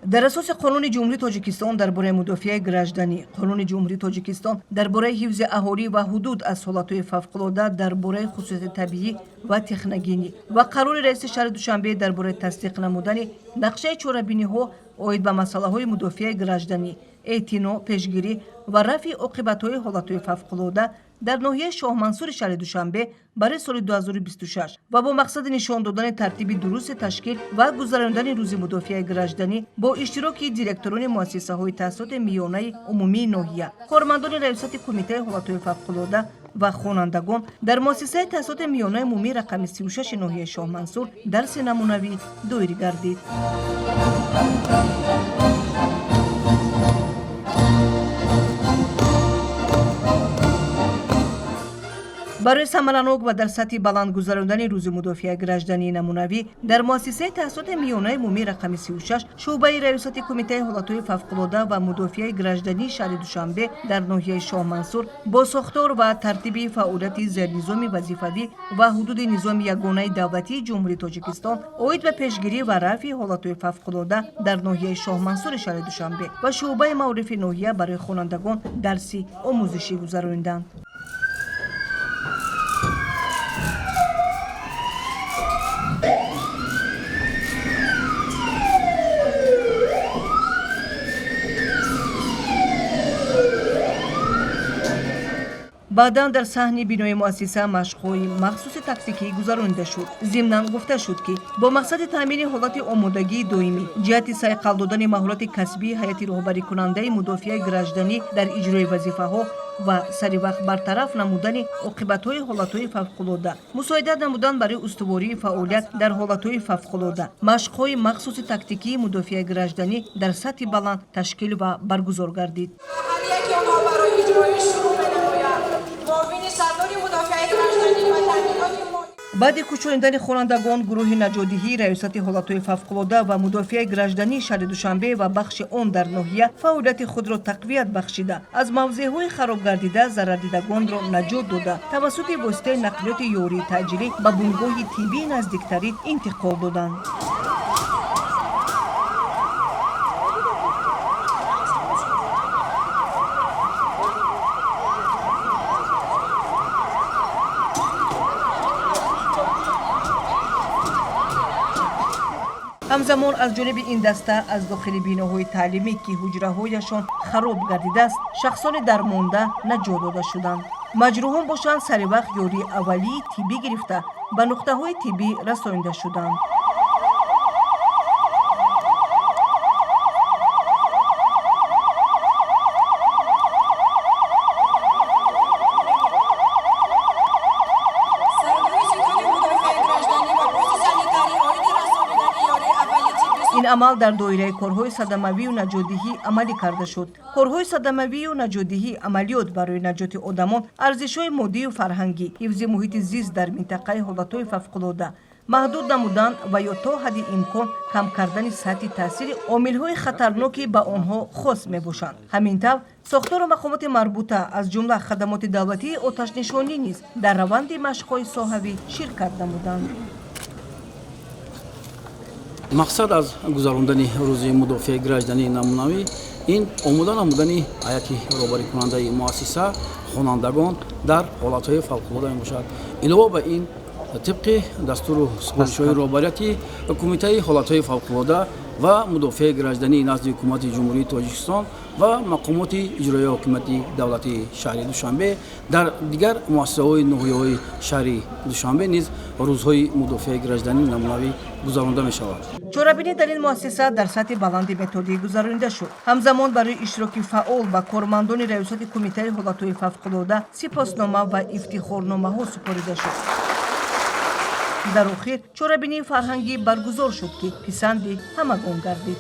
Дар асоси Қонуни Ҷумҳурии Тоҷикистон «Дар бораи мудофиаи гражданӣ», Қонуни Ҷумҳурии Тоҷикистон «Дар бораи ҳифзи аҳолӣ ва ҳудуд аз ҳолатҳои фавқулода», «Дар бораи хусусияти табиӣ ва техногенӣ» ва қарори раиси шаҳри Душанбе «Дар бораи тасдиқ намудани нақшаи чорабиниҳо оид ба масъалаҳои мудофиаи гражданӣ, эътино, пешгирӣ ва рафъи оқибатҳои ҳолатҳои фавқулода дар ноҳияи Шоҳмансури шаҳри Душанбе барои соли 2026» ва бо мақсади нишон додани тартиби дурусти ташкил ва гузаронидани Рӯзи мудофиаи гражданӣ бо иштироки директорони муассисаҳои таҳсилоти миёнаи умумии ноҳия, кормандони Раёсати Кумитаи ҳолатҳои фавқулода ва хонандагон дар муассисаи таҳсилоти миёнаи умумии рақами 36 ноҳияи Шоҳмансур дарси намунавӣ доир гардид. Барои самаранок ва дар сатҳи баланд гузарондани Рӯзи мудофиаи граждании намунавӣ дар муассисаи таҳсилоти миёнаи умумии рақами 36 шӯъбаи Раёсати Кумитаи ҳолатҳои фавқулода ва мудофиаи граждании шаҳри Душанбе дар ноҳияи Шоҳмансур бо сохтор ва тартиби фаъолияти зернизоми вазифавӣ ва ҳудуди низоми ягонаи давлатии Ҷумҳурии Тоҷикистон оид ба пешгирӣ ва рафъи ҳолатҳои фавқулода дар ноҳияи Шоҳмансури шаҳри Душанбе ва шӯъбаи маорифи ноҳия барои хонандагон дарси омӯзишӣ гузарониданд. Баъдан дар саҳни бинои муассиса машқҳои махсуси тактикӣ гузаронида шуд. Зимнан гуфта шуд, ки бо мақсади таъмини ҳолати омодагии доимӣ ҷиҳати сайқал додани маҳорати касбии ҳайати роҳбарикунандаи мудофиаи гражданӣ дар иҷрои вазифаҳо ва саривақт бартараф намудани оқибатҳои ҳолатҳои фавқулода, мусоидат намудан барои устувории фаъолият дар ҳолатҳои фавқулода, машқҳои махсуси тактикии мудофиаи гражданӣ дар сатҳи баланд ташкил ва баргузор гардид. Ҳар яки онҳо барои иҷрои шурӯъ менамояд. Муовини сардори мудофиаи гражданӣ ва таъминоти молӣ. Баъди кӯчонидани хонандагон, гурӯҳи наҷотдиҳии Раёсати ҳолатҳои фавқулода ва мудофиаи граждании шаҳри Душанбе ва бахши он дар ноҳия фаъолияти худро тақвият бахшида, аз мавзеъҳои харобгардида зарардидагонро наҷот дода, тавассути воситаи нақлиёти ёрии таъҷилӣ ба бунгоҳи тиббии наздиктарин интиқол доданд. Ҳамзамон, аз ҷониби ин даста аз дохили биноҳои таълимӣ, ки ҳуҷраҳояшон хароб гардидааст, шахсони дармонда наҷот дода шуданд. Маҷрӯҳон бошанд, сари вақт ёрии аввалии тиббӣ гирифта, ба нуқтаҳои тиббӣ расонида шуданд. Сардори ситоди мудофиаи гражданӣ ва пусти санитарӣ оиди расонидани ёрии аввали тиббӣ. Ин амал дар доираи корҳои садамавию наҷотдиҳӣ амалӣ карда шуд. Корҳои садамавию наҷотдиҳӣ, амалиёт барои наҷоти одамон, арзишҳои моддию фарҳангӣ, ҳифзи муҳити зист дар минтақаи ҳолатҳои фавқулода, маҳдуд намудан ва ё то ҳадди имкон кам кардани сатҳи таъсири омилҳои хатарноки ба онҳо хос мебошанд. Ҳамин тавр, сохтору мақомоти марбута, аз ҷумла хадамоти давлатии оташнишонӣ низ дар раванди машқҳои соҳавӣ ширкат намуданд. Мақсад аз гузарондани Рӯзи мудофиаи граждании намунавӣ ин омода намудани ҳайати роҳбарикунандаи муассиса, хонандагон дар ҳолатҳои фавқулода мебошад. Илова ба ин, тибқи дастуру супоришҳои роҳбарияти Кумитаи ҳолатҳои фавқулода ва мудофиаи граждании назди Ҳукумати Ҷумҳурии Тоҷикистон ва мақомоти иҷроияи ҳокимияти давлатии шаҳри Душанбе, дар дигар муассисаҳои ноҳияҳои шаҳри Душанбе низ Рӯзҳои мудофиаи граждании намунавӣ гузаронда мешавад. Чорабинӣ дар ин муассиса дар сатҳи баланди методӣ гузаронида шуд. Ҳамзамон, барои иштироки фаъол ба кормандони Раёсати Кумитаи ҳолатҳои фавқулода сипоснома ва ифтихорномаҳо супорида шуд. Дар охир чорабинии фарҳангӣ баргузор шуд, ки писанди ҳамагон гардид.